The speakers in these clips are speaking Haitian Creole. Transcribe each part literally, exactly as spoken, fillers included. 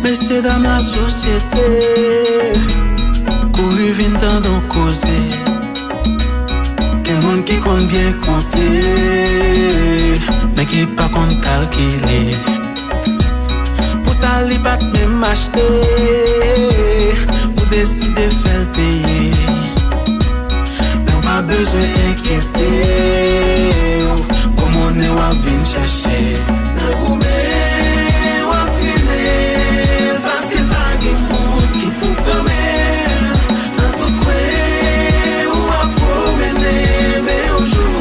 Mesye dam lasosyete, kouri vin tande yon koze. Gen moun ki konn byen konte, men ki pa konn kalkile. Pou sa li pa t menm achte, ou deside fè l peye. Men w pa bezwen enkyete w, gwo monnen w ap vin chache. Nan goumen w ap trennen l, paske pa gen moun ki pou kanmen l. Nan tout kwen ou ap pwomennen, men yon jou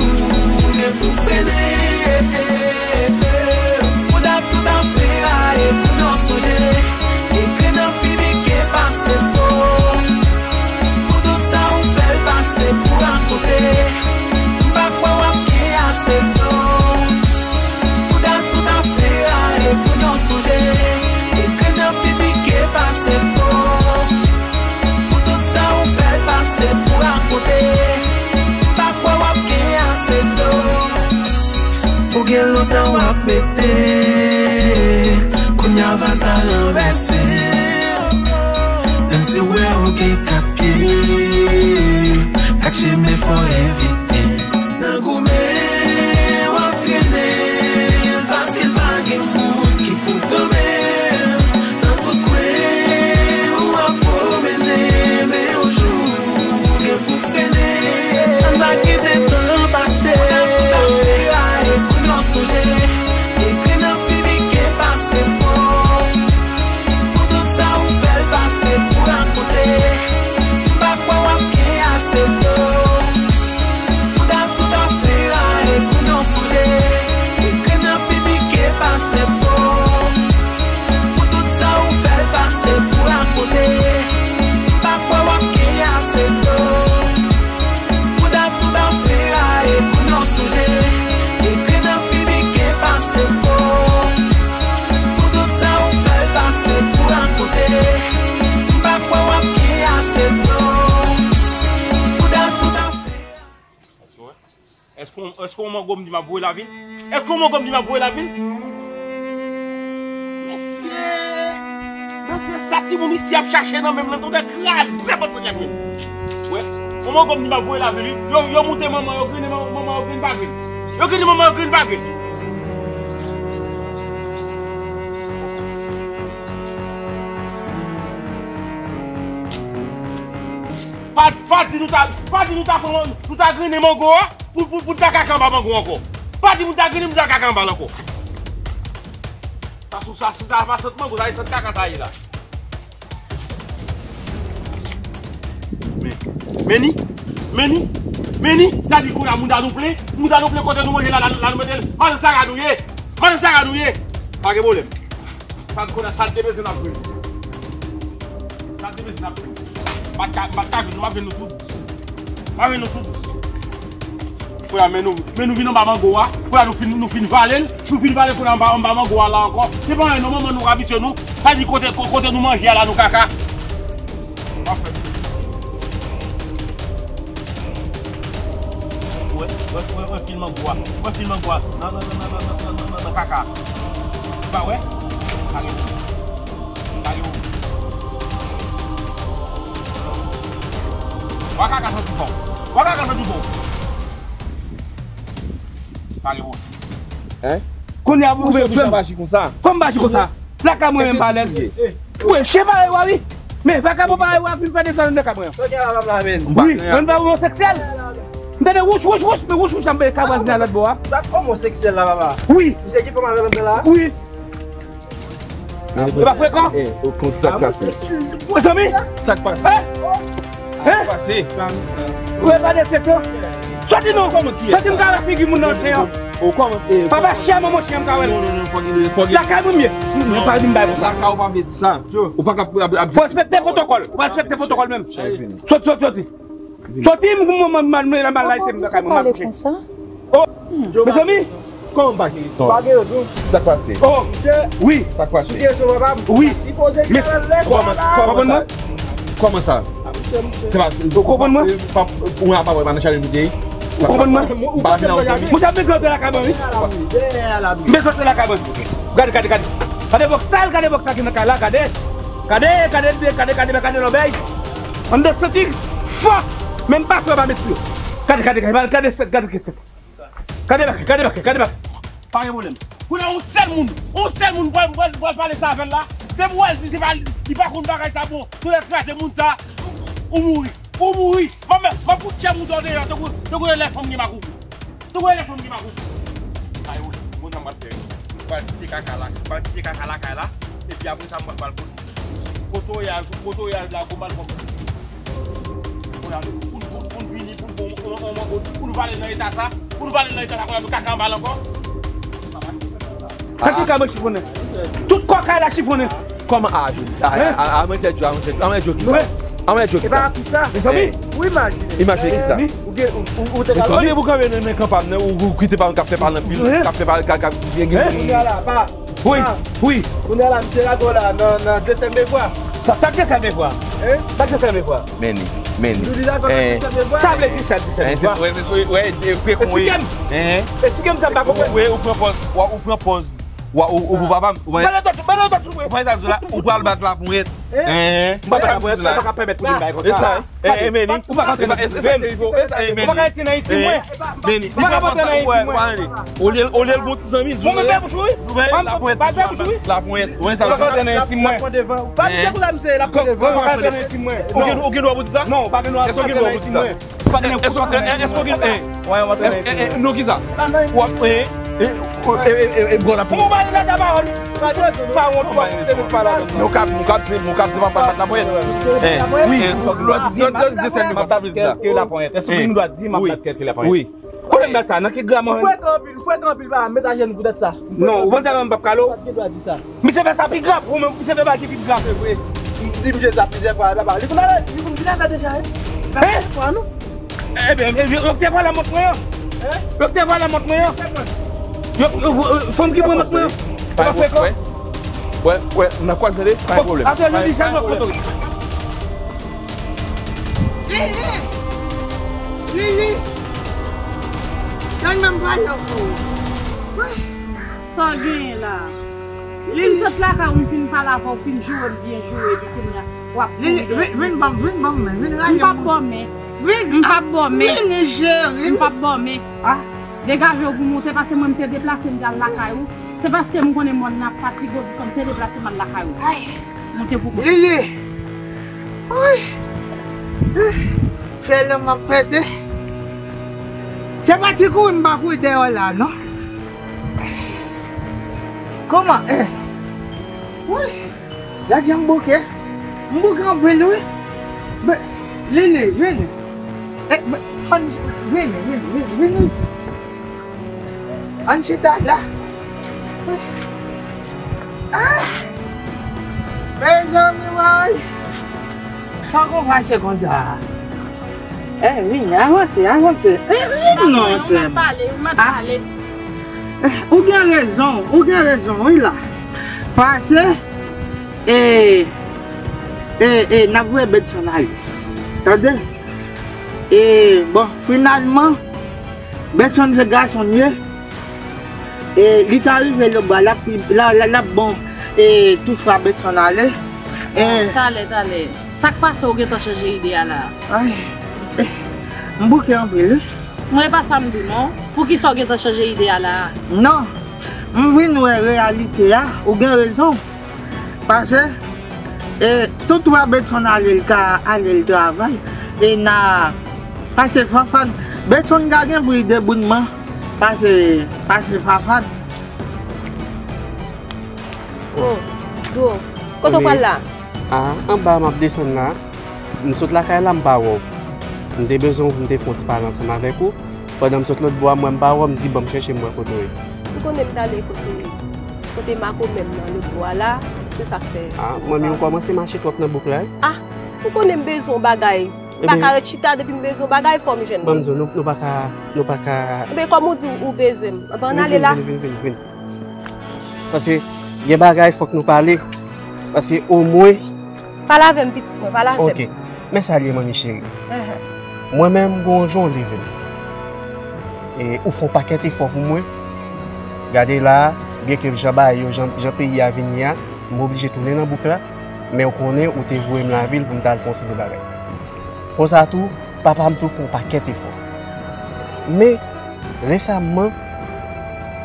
ou gen pou frennen. Pou dat tout afè a, e pou non sonje, ekri nan piblik e pase po. Pou tout sa ou fè l pase pou akote, m pa kwè w ap gen ase non. Pou dat tout afè a, e pou non sonje, ekri nan piblik e pase po. Pou tout sa ou fè l pase pou akote, m pa kwè w ap gen ase non. Ou gen lontan w ap mete, kounye a vaz la ranvèse. Menm si w wè ou gen kat pye, kat chemen fò evite. Nan goumen w ap trennen, paske pa gen moun ki pou kanmen l. Nan tout kwen ou ap pwomennen, men yon jou ou gen pou frennen. Ann pa kite tan pase. Pou dat tout afè a, e pou non sonje, ekri nan piblik e pase po. Pou tout sa ou fè l pase pou akote, m pa kwè w ap gen ase non. Pou dat tout afè a, e pou non sonje, ekri nan piblik e pase po. Pou tout sa ou fè l pase pou akote, m pa kwè w ap gen ase non. Pou dat tout afè a, e pou non sonje, ekri nan piblik e pase po. Pou tout sa ou fè l pase pou akote, m pa kwè w ap gen ase non. Pou dat tout afè a. Èske w, èske w mango m di m ap voye lavil? Èske w mango m di m ap voye lavil? Mesye! Mesye, sa timoun isi ap chache nan men m nan, tonnè kraze panse kè mwen. Wè, w mango m di m ap voye lavil, wi. Yo, yo moute manman, yo grine manman, manman yo grine pa grine. Yo grine manman, yo grine pa grine. Pa, pa di nou ta, pa di nou ta pran, nou ta grine mango a. Pou, pou, pou ta kaka anba mango ankò. Pa di m ta grine, m ta kaka anba l ankò. Sa sou sa, si sa pa sant mango, sa e sant kaka sa ye la. Men, men ni, men ni, men ni, sa di kounye a mouda nou plen, mouda nou plen kote nou manje la, la, la nou mete l. Madan Sara nou ye, madan Sara nou ye. Pa gen pwoblèm. Sa n konnen, sa n te bezwen n ap jwenn. Sa n te bezwen n ap jwenn. M pa t ka, m pa t ka jwenn nou, m ap jwenn nou tou dous. M ap jwenn nou tou dous. Kounye a, men nou, men nou vin anba mango a. Kounye a, nou fin, nou fin vale l. Nou fin vale l, kounye a, anba, anba mango a la ankò. Se pa anyen non, manman nou abitye nou. Sa di kote, ko-, kote nou manje a la, nou kaka. Wè, wè, wè, wè, fil mango a. Wè, fil mango a. Nan, nan, nan, nan kaka. Ou pa wè? Kare ou. Kare ou. Wè kaka santi bon. Wè kaka santi bon. Kare ou. Hein? Kounye a, pou fè m aji konsa. Kòm m aji konsa. Lakay mwen menm pa lèz. Wi, chen parèy w a wi. Men vakabon parèy w a ap vin fè dezòd anndan kay mwen an. Wi, mwen pa omoseksyèl. M tande wouch, wouch, wouch, men wouch, wouch, ap ka vwazine a lòt bò a. Sa omoseksyèl la, papa? Wi. Misye ki fanm avè l anndan la? Wi. E pa frekan. E, ou konn sa k pase? Mezanmi. Sa k pase? Hein? Hein? Sa k pase? Ou e pa de frekan. Soti non. Soti m ka wè figi moun nan chen an. Papa chen an, manman chen an m ka wè l. Non, non, non, fò gen, fò gen. Lakay mwen m ye. Mwen pa di m bay konsa. Lakay ou pa vle di sa. Ou pa ka ap, ap, ap di. Fò respekte pwotokòl. Ou pa respekte pwotokòl menm. Soti, soti, soti. Soti m, m, m, m, m, m, m, lakay mwen, m ap kouche. Oh, mezanmi. Kòman m pa gen rezon? Pa gen rezon. Sa k pase? Oh, wi. Sa k pase? Wi. Sipoze gen lè sa la. Kòman, kòman sa? Kòman sa? Se pa, ou konprann mwen? Ou pa, ou pa wè pa nan chaje nou te ye? Ou konprann mwen? Ou pa vin la, ou santi? Mwen sa bezwen antre lakay mwen, wi. Mwen bezwen antre lakay mwen. Gade, gade, gade. Gade bòks sal, gade bòks sa ki nan kay la, gade. Gade, gade, gade, gade, gade lòbèy. Anndan santi fò. Menm pa fè pa met pou yo. Gade, gade, gade, gade, gade, gade. Gade bagay, gade bagay, gade bagay. Pa gen pwoblèm. Kounye a, yon sèl moun, yon sèl moun pral, pral, pral pale sa avè l la. Depi w wè l di se pa li, li pa konn bagay sa bon. Tout lè kraze moun sa, ou mouri, ou mouri. M ap, m ap fout chè moun deyò, tankou, tankou lè fanm gen makout. Tankou lè fanm gen makout. Ay, wi, bon, sa m pral fè. M pral kite kaka la, m pral kite kaka lakay la. Epi apre sa, m pral, pral kote. Kote w ye a, kote w ye a la, gwo malpwòpte. Pou n, pou n, pou n vini, pou n, pou n, pou n, pou n vale nan eta sa, pou n vale nan eta sa, pou n ap kaka anba l ankò. Kante kay mwen chifonnen. Tout kò kay la chifonnen. Kòman a jodi? A, a, a, a, mwen fè djò, a, mwen fè djò. A, mwen djò ki sa? A, mwen djò ki sa? Mezanmi, ou imajine. Imajine ki sa? Ou gen, ou, ou, ou te ka. Mezanmi, ou kanpe nan, nan kanpam nan, ou, ou kite pa m k ap fè pale anpil, k ap fè pale, k ap, k ap, gen, gen. Kounye a la, pa. Wi, wi. Kounye a la, misye lage w la nan, nan desèl mevwa. Sa, sa k desèl mevwa? Hein? Sa k desèl mevwa? Men li, men li. Nou di lage w nan desèl mevwa. Sa vle di sa, desèl mevwa? Wè, se, wè, frekon wi. Esplike m. Esplike m sa m pa konprann. Ou pran pòz, ou pran pòz. Ou, ou, ou, papa m, ou pa. Ou pral bat laponyèt. Hein? M pa ka pèmèt pou li bay konsa. E sa, e, e, Meni. Ou pa ka antre nan entim mwen. Ou pa ka antre nan entim mwen. Meni, ou pa ka antre nan entim mwen. Olye, olye l bon ti zanmi, di w. Mwen fè bouch ou wi. Mwen fè bouch ou wi. Laponyèt. Ou pa ka antre nan entim mwen. Pa misye kou la misye la pran devan. Ou pa ka antre nan entim mwen. Ou gen, ou gen dwa pou di sa? Non, ou pa gen dwa pou antre nan entim mwen. Ou pa gen dwa pou antre nan entim mwen. Èske w gen, èske w gen, eh, non ki sa? W ap, eh, E, e, e, e, e, bon, la. Bon, ba li la ta pawòl. Pa wont, pa wont, se nou pa la. Nou kap, nou kap di, nou kap di papa bat laponyèt. Eh, wi, fòk nou dwa di, dwa di, di sèl nou pa vle di sa. Kèlke laponyèt. Èske nou dwa di m ap bat kèlke laponyèt? Wi. Kote m bat sa? Nan ki gram? Frekan anpil, frekan anpil, pa met ajenou poutèt sa. Non, ou panse m p ap kale w? Ou pa t gen dwa di sa. Misye fè sa pi grav, ou menm, misye fè bagay ki pi grav. Se vre. M di misye sa plizyè fwa, papa. Li konn ale, li konn vin avè deja, wi. Li pa fè fwa, non. Ebyen, ebyen, yo te pral nan mont mwen an. Hein? Yo te pral nan mont mwen an. Yo, yo, yo, fanm ki pran mont mwen an. Pa gen pwoblèm. Wè, wè, m nan kwaz tande, pa gen pwoblèm. Atè, yo di jan mwen kote. Lili! Lili! Tann mwen m pale avè w. Sa w genyen la? M fin sot lakay ou, m fin pale avè w, fin joure m byen joure, epi kounye a, w ap kouri dèyè m. Vin, vin ban m, vin ban m men, vin raje m. M p ap ba w men. Vin. M p ap ba w men. Vini, cheri. M p ap ba w men. Ah. Degaje w pou moute, paske mwen m te deplase m te al lakay ou. Se paske m konnen mòn nan ap fatige w, m te deplase m al lakay ou. Ay. Moute pou mwen. Lili. Wi. Fè lè m ap pète. Se pa ti kouri m pa kouri dèyè w la, non. Kòman? Eh. Wi. Gad jan m bouke. M bouke anpil, wi. Be, Lili, vini. Eh, be, fann, vini, vini, vini, vini. Ann chita la. Ah! Mezanmi, woy! Sa konn pase konsa? Eh, vini, avanse, avanse. Eh, vini non, sè m. Ou mèt pale, ou mèt pale. Eh, ou gen rezon, ou gen rezon, wi la. Pase, e, e, e, n ap voye Betson ale. Tande? E, bon, finalman, Betson se gason l ye. E, li ka rive lòtbò a, l ap, l a, l a, l ap bon, e, tout fwa Betson ale. E, talè, talè. Sa k pase ou gentan chanje ide a la a? Ay, e, m bouke anpil, wi. Mwen, e pa sa m di w, non. Poukisa w gentan chanje ide a la a? Non. M vin wè reyalite a, ou gen rezon. Pase, e, tout fwa Betson ale, l ka ale, l travay. E na, pase Fanfan. Betson ka gen pri deboutman. Pase, pase Fanfan. Oh, Dwo. Kote w pral la? A, anba m ap desann la. M sot lakay la, m pa wè w. M te bezwen w pou m te fè yon ti pale ansanm avèk ou. Pandan m sot lòtbò a, m wè m pa wè w, m di ban m chèche m wè kote w ye. M konnen m t ale kote, kote makomè m nan lòtbò a la, se sa k fè. A, manmi, ou kòmanse mache twòp nan bouk la, wi. A, ou konnen m bezwen yon bagay. M pa ka ret chita, depi m bezwen yon bagay, fò m jwenn li. Ban m di w, nou, nou pa ka, nou pa ka. Ebyen, kòm ou di w, ou bezwen m, anben ann ale la. Vin, vin, vin, vin, vin. Paske gen bagay fòk nou pale. Paske omwen. Pale avè m, pitit mwen, pale avè m. Ok. Men sa l ye, manmi cheri. Mwen menm, m gen yon jan w leve m. E ou fè yon pakèt efò pou mwen. Gade la, Byenke jan bagay yo, jan, jan peyi a vin ye a, m oblije tounen nan bouk la, men ou konnen ou te voye m lavil pou m t al fè yon seri de bagay. Konsa tou, papa m tou fè yon pakèt efò. Men, resamman,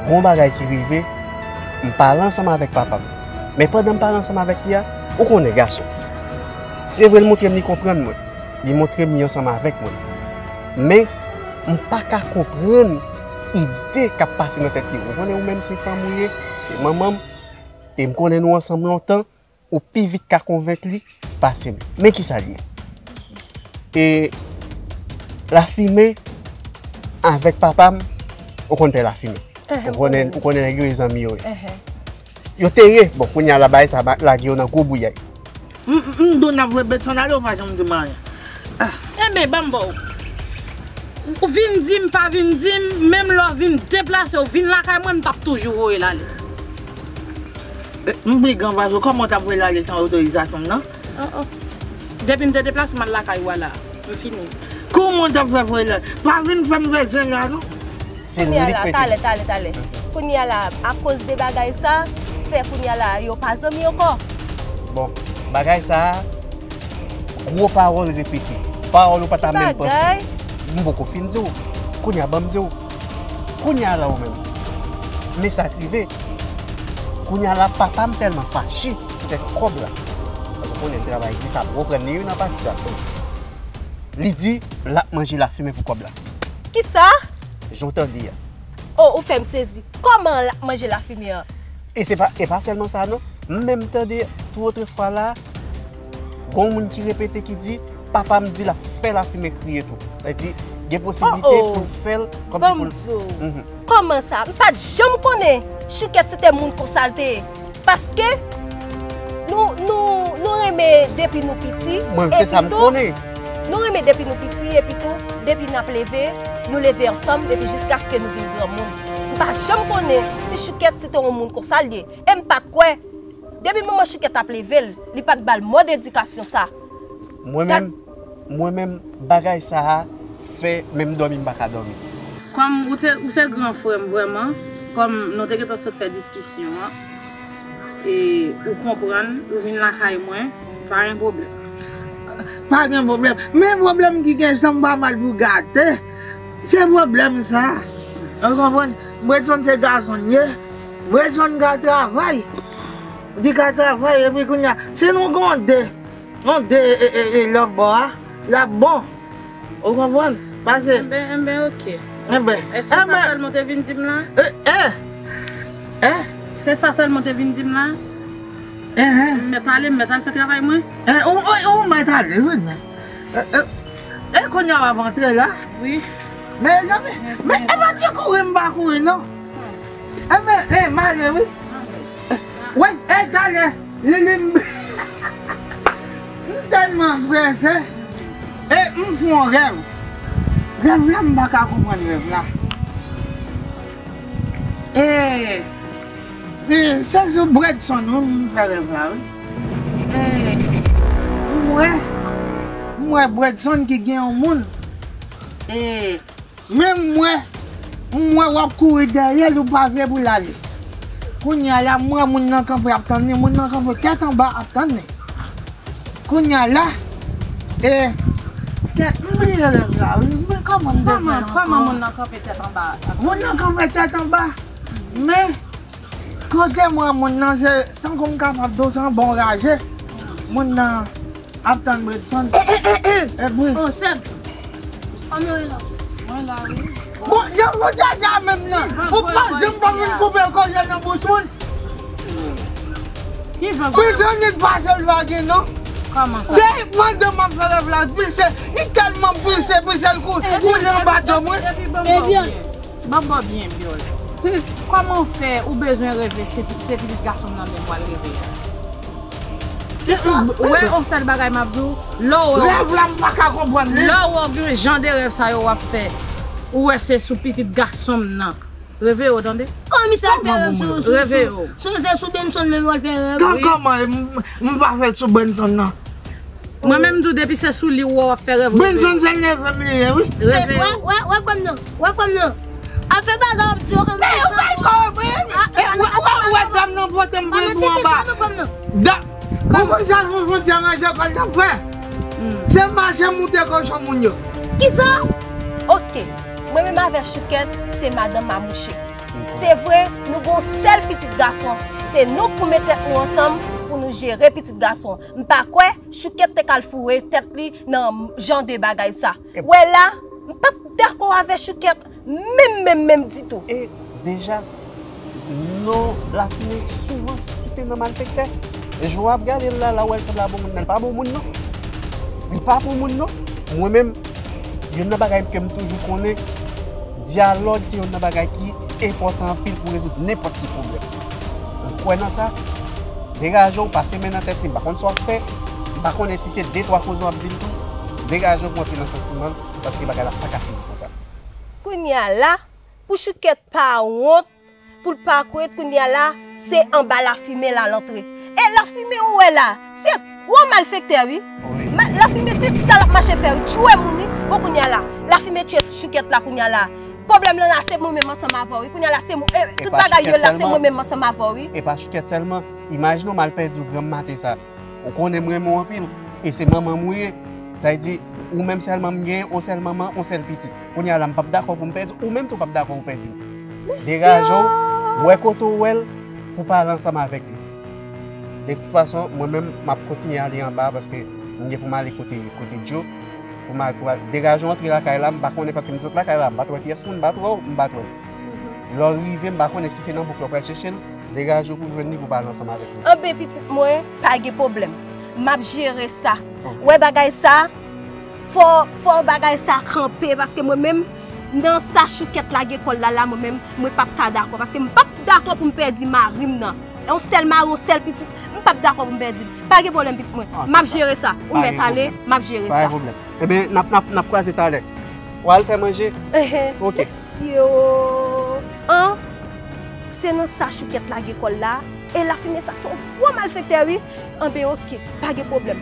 gen yon bagay ki rive, m pale ansanm avèk papa m. Men pandan m pale ansanm avèk li a, ou konnen gason. Se vre l montre m li konprann mwen, li montre m li ansanm avèk mwen. Men, m pa ka konprann ide k ap pase nan tèt li. Ou konnen ou menm se fanm ou ye, se manman m, e m konnen nou ansanm lontan, ou pi vit ka konvenk li pase m. Men kisa l ye? E Lafimen avèk papa m, ou konn pè Lafimen. Ou konnen, ou konnen nèg yo e zanmi yo ye. Yo te ye, bon, kounye a la bagay sa ba- lage yo nan gwo bouyay. M, m, m di w n ap voye Bredson ale, ou pa janm di m anyen. Ah. Enben, ban m ba w. Ou vin di m, pa vin di m, menm lè w vin deplase, w vin lakay mwen, m t ap toujou voye l ale. Eh, m pi gran pase w, kòman w t ap voye l ale san otorizasyon m nan? Oh, oh. Depi m te deplase, m al lakay ou a la. M fini. Kòman w t ap fè voye l ale? Pa vin fè m fè zen la, non. Se Kounye a lik la, pete. Talè, talè, talè. Kounye a la, akoz de bagay sa, fè kounye a la, yo pa zanmi ankò. Bon, bagay sa, gwo pawòl repete. Pawòl ou pa ta menm panse. Bagay. M poko fin di w. Kounye a, ban m di w. Kounye a la, ou menm. Men sa k rive. Kounye a la, papa m tèlman fache poutèt kòb la. Paske konnen l travay di sa, m konprann li, wi, nan pati sa. Li di, l ap manje Lafimen pou kòb la. Kisa? Jan w tande a. Oh, ou fè m sezi. Kòman l ap manje Lafimen an? E se pa, e pa sèlman sa non. M menm tande tou otrefwa la, gon moun ki repete ki di, papa m di l ap fè Lafimen kriye tou. Sa di, gen posibilite pou l fè l kòmsi pou l. Ban m di w. Kòman sa? M pa t janm konnen Choukèt se te moun konsa l te ye. Paske nou, nou, nou renmen depi nou piti. Mwen, se sa m konnen. Nou renmen depi nou piti, epi tou, depi n ap leve, nou leve ansanm, epi jiskaske nou vin granmoun. M pa janm konnen si Choukèt se te yon moun konsa l ye. E m pa t kwè. Depi manman Choukèt ap leve l, li pa t ba l mòd edikasyon sa. Mwen menm, mwen menm, bagay sa a fè menm dòmi m pa ka dòmi. Kòm ou te, ou se gran frè m vrèman, kòm nou te gentan sot fè diskisyon an, e ou konprann, ou vin lakay mwen, pa gen pwoblèm. Pa gen pwoblèm. Men pwoblèm ki gen, janm pa mal pou gate. Se pwoblèm sa. Ou konprann? Bredson se gason l ye. Bredson ka travay. Li ka travay, epi kounye a, si nou gen yon de, yon de, e, e, e, lòt bò a, l ap bon. Ou konprann? Pase. Enben, enben, oke. Enben, enben. E se sa sèlman w te vin di m la? E, e, e. Se sa sèlman w te vin di m la? Enhen. M mèt ale, m mèt al fè travay mwen? E, ou, ou, ou mèt ale, wi, men. E, e, e kounye a w ap antre la? Wi. Mezanmi, men e pa ti kouri m pa kouri non. Enben, e, m ale wi. Wi, e, talè, Lili, m, m tèlman prese. E, m fè yon rèv. Rèv la, m pa ka konprann rèv la. E, e, se sou Bredson, wi, m fè rèv la, wi. E, m wè, m wè Bredson ki gen yon moun. E, Men m wè, m wè w ap kouri dèyè l, ou pa vle pou l ale. Kounye a la, m wè moun nan kanpe ap tann li, moun nan kanpe tèt anba ap tann li. Kounye a la, e, tèt, m bliye rèv la, wi, men kòman m te fè ankò? Kòman, kòman moun nan kanpe tèt anba ap tann li? Moun nan kanpe tèt anba, men, kote m wè moun nan, se tankou m kapab di w se yon bon raje. Moun nan ap tann Bredson. E bri. Oh, Seb. Kòman w ye la? Mwen la, wi. Bon, jan w di sa menm nan. Ou pa janm pa vin koupe koze nan bouch moun. Ki jan? Pise nèt pase l pa gen non. Kòman sa? Se pandan m ap fè rèv la, pise, li tèlman pise, pise l kou, koule anba do mwen. Epi, epi, ban m ba w byen. Ban m ba w byen, Byòl. Kòman w fè ou bezwen reve se, se pitit gason m nan menm w al reve a? Ou wè, yon sèl bagay m ap di w, lè w wè, rèv la m pa ka konprann li. Lè w wè w gen jan de rèv sa yo w ap fè, ou wè se sou pitit gason m nan. Reve yo, tande? Kòman misye ap fè rèv sou, sou, sou, sou, se sou Benson menm w al fè rèv? Kò-, kòman m, m pa fè l sou Benson nan? Mwen menm tou, depi se sou li w wè w ap fè rèv, reve yo. Benson se neve m li ye, wi. Reve yo. Wè, wè, wè frè m nan, wè frè m nan. Ap fè bagay w ap di yo ann. Men ou pa ko, men, e, w, w, Nan pote m pran pou anba. Da, ou konn sa fè fwontyè ranje kòl nan fè? Se mache moute kochon moun yo. Kisa? Ok. Mwen menm avè Choukèt, se madanm a mouche. Se vre, nou gon sèl pitit gason. Se nou k pou met tèt nou ansanm pou nou jere pitit gason. M pa kwè Choukèt te k al foure tèt li nan jan de bagay sa. Wè la, m p ap dakò avè Choukèt menm, menm, menm ditou. E deja, non Lafime souvan site nan malfektè. E jan w ap gade l la, la w wè l sanble a bon moun, men l pa bon moun non. Li pa bon moun non. Mwen menm, youn nan bagay ke m toujou konnen, dyalòg se youn nan bagay ki enpòtan anpil pou rezoud nenpòt ki pwoblèm. M kwè nan sa. Degaje w, pase men nan tèt li, m pa konn sa w ap fè. M pa konnen si se de twa koze w ap di m tou. Degaje w pou antre nan santiman l, paske bagay la pa ka fini konsa. Kounye a la, pou Choukèt pa wont, pou l pa kwit, kounye a la, se anba Lafime l al antre. E Lafime ou wè la, se gwo malfektè wi. Ma- Lafime se sa l ap mache fè wi, tchwe moun wi. Bon kounye a la, Lafime tchwe Choukèt la kounye a la. Pwoblèm lan la se mwen menm ansanm avè w wi. Kounye a la se mwen, e, tout bagay yo la se mwen menm ansanm avè w wi. E pa Choukèt sèlman. Imajine w m al pèdi w granm maten sa. Ou konnen m renmen w anpil. E se manman m ou ye. Sa vle di, ou menm sèlman m genyen, on sèl manman, on sèl pitit. Kounye a la, m p ap dakò pou m pèdi w, ou menm tou w p ap dakò pou w pèdi m. Degaje w, wè kote w wè l, pou pale ansanm avèk li. De tout fason, mwen menm, m ap kontinye ale anba paske m gen pou m ale kote, kote Djo. Pou m al, pou m al, degaje w antre lakay la, m pa konnen paske m sot lakay la, m pa t wè pyès moun, m pa t wè w, m pa t wè w. Lè w rive, m pa konnen si se nan bouk la w pral chèche l, degaje w pou jwenn li pou pale ansanm avèk li. Anben pitit mwen, pa gen pwoblèm. M ap jere sa. Wè bagay sa, fò, fò bagay sa kanpe, paske mwen menm, nan sa Choukèt lage kò l la, la, mwen menm, mwen p ap ka dakò, paske m p ap dakò pou m pèdi mari m nan. Yon sèl mari, yon sèl pitit, m p ap dakò pou m pèdi l. Pa gen pwoblèm, pitit mwen. M ap jere sa. Ou mèt ale, m ap jere sa. Pa gen pwoblèm. Ebyen, n ap, n ap, n ap kwaze talè. W al fè manje? Enhen. Ok. Mesye o! An? Se nan sa Choukèt lage kò l la. E Lafime sa se yon gwo malfektè wi. Anben ok, pa gen pwoblèm.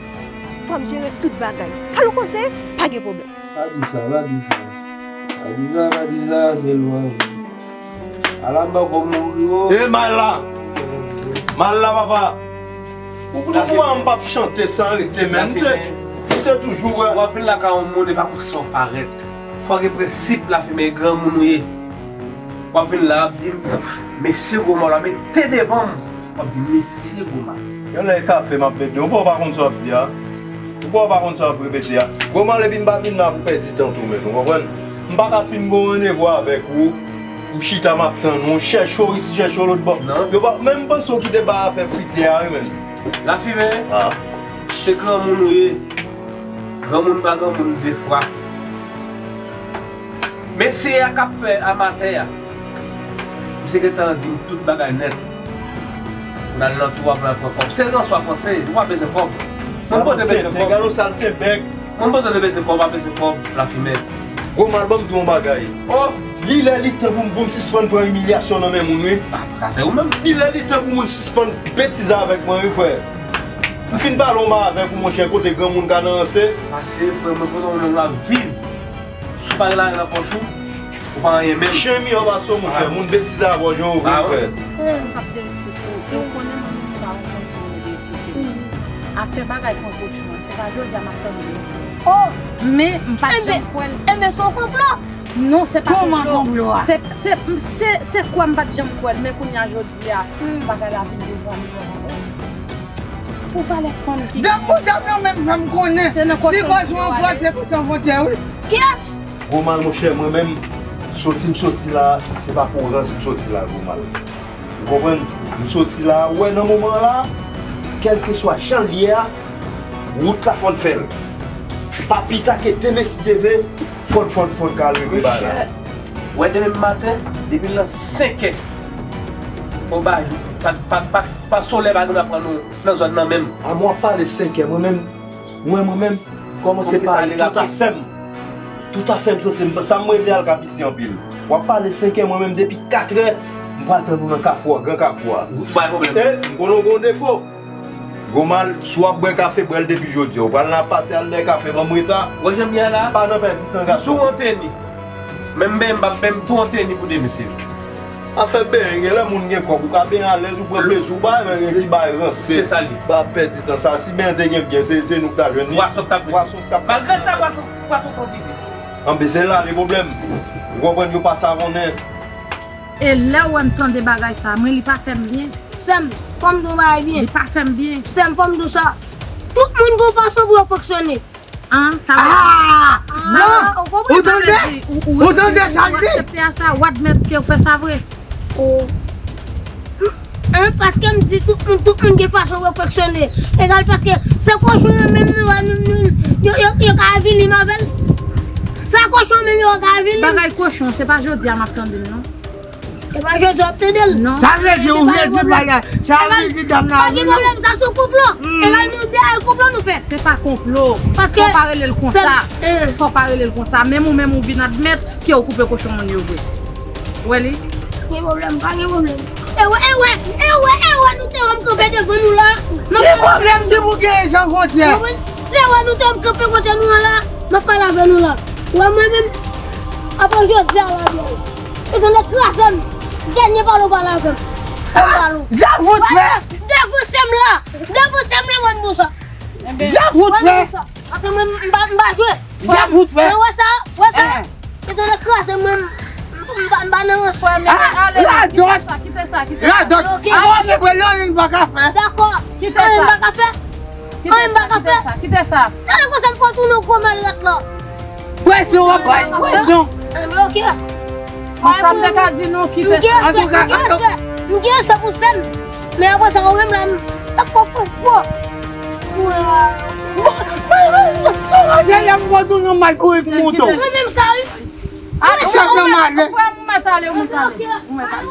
Fò m jere tout bagay. Kalou koze, pa gen pwoblèm. Pa di sa, pa di sa. Pa di sa, pa di sa, se lwa. Ala m poko mouri o. E mal la. Mal la, papa. Ou pou nou pou m p ap chante san rete, men m te. M se toujou wè. Si w ap vin lakay yon moun, e pa konsa w parèt. Fò gen prensip, Lafime, e granmoun ou ye. W ap vin la, w ap di m, mesye Gwo Mal, w ap mete devan m. W ap di, mesye Gwo Mal. Yon lè e kafe m ap mete. Ou pa w pa konn sa w ap di a. Ou pa w pa konn sa w ap repete a. Gwo Mal, epi m pa vin la pou pèdi tan tou menm, ou konprann? M pa ka fin gon randevou avèk ou. M chita m ap tann ou, chèche w isi, chèche w lòt bò. Yo pa, men m panse w kite ba afè frite a wi, menn. Lafime, se granmoun ou ye. Granmoun pa granmoun de fwa. Mesye a k ap fè amatè a, misye gentan di m tout bagay nèt. Pou n al nan twou a, pou n al pran kòb. Se ranswa panse, ou pa bezwen kòb. Mwen pote bezwen kòb. Gade yon saltebèk. Mwen bezwen de bezwen kòb, pa bezwen kòb, Lafime. Gwo Mal, ban m di w yon bagay. Oh! Li lè li tan pou m, pou m sispann pran imilyasyon nan men moun, wi. Ah, sa se ou menm. Li lè li tan pou moun sispann betize avèk mwen, wi, frè. M fin pale yon ba avèk ou, monchè, kote granmoun ka nan ranse. Pase, frè, mwen konnen yon nonm la viv. Si w pa gen lajan nan pòch ou, ou pa anyen menm. Chen miyò pase w, monchè. Moun betize avè w jan w vle, frè. Ou konn m p ap derespekte w. E ou konnen mwen menm m pa konn jan mwen derespekte w. Afè bagay pran kochon an, se pa jodi a m ap tande l. Oh! Men m pa t janm kwè l. Enben, se yon konplo! Non, se pa konplo. Se, se, se, se kwè m pa t janm kwè l, men kounye a jodi a, bagay la vin devan m, vin devan m. Pou valè fanm ki. Dam pou dam nan menm fè m konnen. Si kochon an pran, se pou san fwontyè, wi. Kiyès? Gwo Mal, monchè, mwen menm, soti m soti la, se pa pou rans m soti la, Gwo Mal. Ou konprann? M soti la, ou wè nan moman la, kèlkeswa jan l ye a, wout la fò n fè l. Pa pita ke demen si Dye vle, fò n, fò n, fò n ka leve ba la. Ou wè demen maten, depi nan senkè, fò w ba jou, pa, pa, pa, pa solèy pa gen dwa pran nou nan zòn nan menm. A mwen w ap pale senkè, mwen menm, mwen, mwen menm, kòmanse pale tout afè m. Tout afè m sanse m, sa m rete al ka piti anpil. W ap pale senkè, mwen menm depi katrè, m pral tann ou nan kafou a, gran kafou a. Ou pa gen pwoblèm. E, m konnen w gen yon defo. Gwo Mal, si w ap bwè kafe, bwè l depi jodi a. Ou pral nan pase al dèyè kafe, ban m reta. Wè jan m ye a la? Pa nan pèdi tan, gason. Tou an teni. Menm ben, m p ap menm tou an teni pou demen, se vre. Afè benyen, gen lè moun gen kòb, ou ka benyen alèz, ou pran plezi, ou pa renmen gen ki bay ranse. Se sa l ye. Pa pèdi tan sa. Si benyen te gen byen, se, se nou k t ap jwenn li. Pwason k t ap jwenn li. Pwason k t ap pase. Malgre sa, pwason, pwason santi li. Anben, se la le pwoblèm. Ou konprann, yo pa savonnen. E lè w wè m tande bagay sa, mwen, li pa fè m byen. Sè m, fò m di w bagay byen. Li pa fè m byen. Sè m, fò m di w sa. Tout moun gen yon fason pou yo fonksyone. An, sa vle di. Ah! Non! Ou konprann? Ou tande? Ou tande sa l di? Ou aksepte a sa, ou admèt ke w fè sa vre. Oh. An, paske m di tout moun, tout moun gen fason pou yo fonksyone. Egal paske se kochon yo menm nou, nou, nou, yo, yo, yo ka avili m avè l. Sa kochon menm yo ka avili m. Bagay kochon, se pa jodi a m ap tande l, non. E pa jodi w ap tande l. Non. Sa vle di, ou vle di bagay. Sa vle di dam nan pa gen pwoblèm, sa sou konplo. Egal nou de a konplo nou fè. Se pa konplo. Paske fò pa rele l konsa. Fò pa rele l konsa. Menm ou menm ou vin admèt ke ou koupe kochon moun yo vre. Ou wè li? Pa gen pwoblèm, pa gen pwoblèm. E wè, e wè, e wè, e wè, nou te wè m kanpe devan nou la. Ki pwoblèm ki pou gen Jan Fwontyè? Se wè nou te wè m kanpe kote nou an la. M ap pale avè nou la. Ou wè mwen menm, apre jodi a la, byen. Etan lè kraze m, dènye pale w pale avè m. Fò m pale w. Zavout fè! Devanse m la! Devanse m la, mwen di w sa. Zavout fè! Paske mwen, m pa, m pa jwe. Zavout fè! Mwen wè sa, wè sa. Etan lè kraze mwen, m pa, m pa nan rans. Ah, radòt! Radòt! Ankò, mwen, mwen, anyen m pa ka fè. Dakò. Anyen m pa ka fè. Anyen m pa ka fè. Kite sa, kite sa. Talè konsa m fò tounen gwo malrèt la. Presyon w ap bay, presyon. Anben, ok. Bon, sa m te ka di nou, kite sa. Antouka, m gen respè pou sè m. Men apre sa, ou menm la, m t ap fè w fè gwo. Bon, bon, bon, bon, se yon raje, y ap fè w tounen mal pou yon moto. Mwen menm sa, wi. Chak nan malè. Frè m, ou mèt ale, ou mèt ale. Ou mèt ale.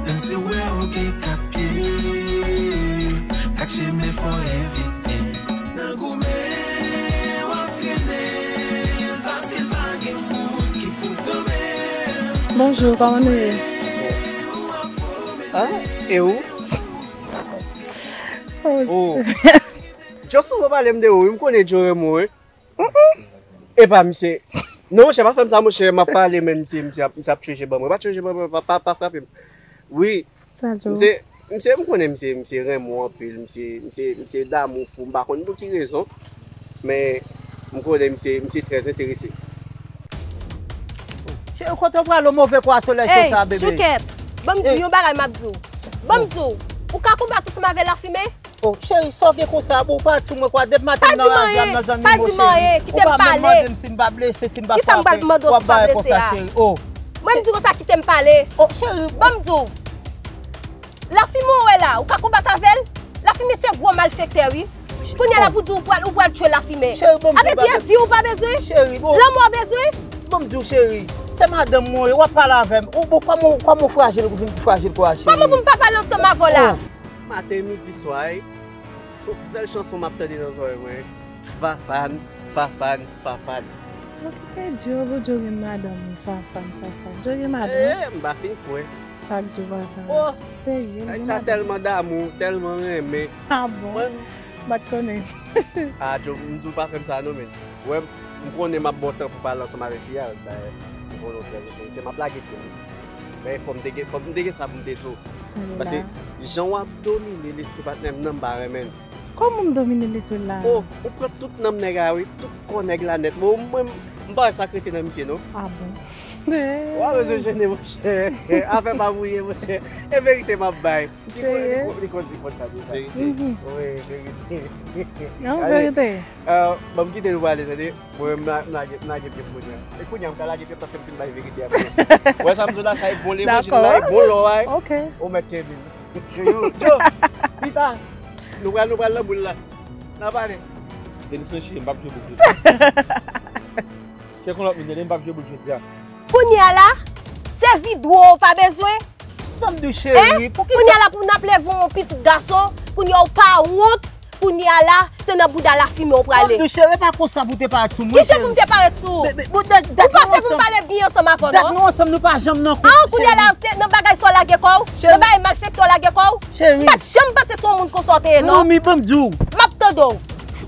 Menm si w wè ou gen kat pye, ak chemen fò evite. Nan goumen, w ap trennen, paske pa gen moun ki pou kanpe. Bonjou, kòman nou ye? Ah, e ou? Oh, oh. Djo souvan pale m de ou, wi, m konnen Djo renmen w, wi. Mm-mm. Epa, misye. Non, monchè, pa fè m sa, monchè, m ap pale, men misye, misye ap, misye ap chanje ban mwen. Pa chanje ban mwen, pa, pa, pa frape m. Wi. Sa di w? Misye, misye, m konnen misye, misye renmen w anpil, misye, misye, misye damou fou, m pa konn pou ki rezon, men m konnen misye, misye trè enterese. Cheri, kote w prale, move kwa solèy cho sa, bebe? Hey, Choukèt, ban m di w yon bagay m ap di w. Ban m di w, ou ka konbat ansanm avè lafimen? Oh, cheri, sa w gen konsa, bon, ou pa di mwen kwa, depi maten m nan raje a, m nan zanmi m, cheri. Ou pa menm mande m si m pa blese, si m pa frape, w ap bay konsa, cheri. Oh. Mwen, m di konsa, kite m pale. Oh, cheri. Ban m di w. Lafimen w wè la, ou ka konbat avè l? Lafimen se gwo malfektè, wi. Kounye a la pou di w pral, ou pral tchwe lafimen. Cheri, bon, avè di epi ou pa bezwen? Cheri, bon. Lanmò w bezwen? Bon, m di w, cheri, se madanm mwen, w ap pale avè m. Ou, bon, kòman, kòman w frajil, ou vin frajil konsa, cheri? Kòman pou m pa pale ansanm avè w la? Maten, midi, swa, wi. Se yon sèl chanson m ap tande nan zòrèy mwen. Fafan, Fafan, Fafan. Okipe Djo, pou Djo gen madanm li, Fafan, Fafan. Djo gen madanm? Eh, m pa fin kwè. Sa k Djo pa sa? Oh! Serye, li gen madanm? Nèg sa tèlman damou, tèlman renmen. Ah bon? Mwen m pa t konnen. Ah, Djo, m di w pa fè m sa non, men. Wè, m konnen m ap ba w tan pou pale ansanm avèk li a, dayè, m konnen w trè enterese. M ap lage pye m. Men fò m te gen, fò m te gen sa pou m te di w. Paske jan w ap domine lespri patnè m nan, m pa renmen l. Kòman m domine lespri l la? Oh, ou pran tout nanm nèg la, wi, tout kò nèg la nèt. Bon, mwen, m pa wè sa k rete nan misye, non. Ah bon? Ou pa bezwen jennen, monchè. Afè pa mouye, monchè. E verite m ap bay. Li konn, li konn, li konn, li konn sa deja. Verite. Wi, verite. Non, verite. Euh, ban m kite nou prale, tande. Mwen, m la-, m lage, m lage pye m kounye a. E kounye a, m ka lage pye m paske m fin bay verite a. Wè sa m di w la, sa e bon levanjil la, e bon lò a. Ok. O mèt Kevin. Yo, yo, pita. Nou pral, nou pral nan boul la. N a pale. Denis Richie, m p ap jwe boul jodi a. Se kon lòt moun, tande, m p ap jwe boul jodi a. Kounye a la, se vide w pa bezwen. Ban m di w cheri, pou ki sa? Kounye a la pou n ap leve yon pitit gason, kounye a w pa wont, kounye a la, se nan bouda lafimen w prale. Ban m di w cheri, e pa konsa pou w te parèt sou mwen, cheri. Kijan pou m te parèt sou ou? Ou panse pou m pale byen ansanm avè w, non? Dat nou ansanm, nou pa janm nan kont, cheri. Ah, kounye a la, se nan bagay sa w lage kò w? Nan bagay malfektè w lage kò w? Cheri. M pa t janm panse se yon moun konsa w te ye, non. Manmi, ban m di w. M ap tande w.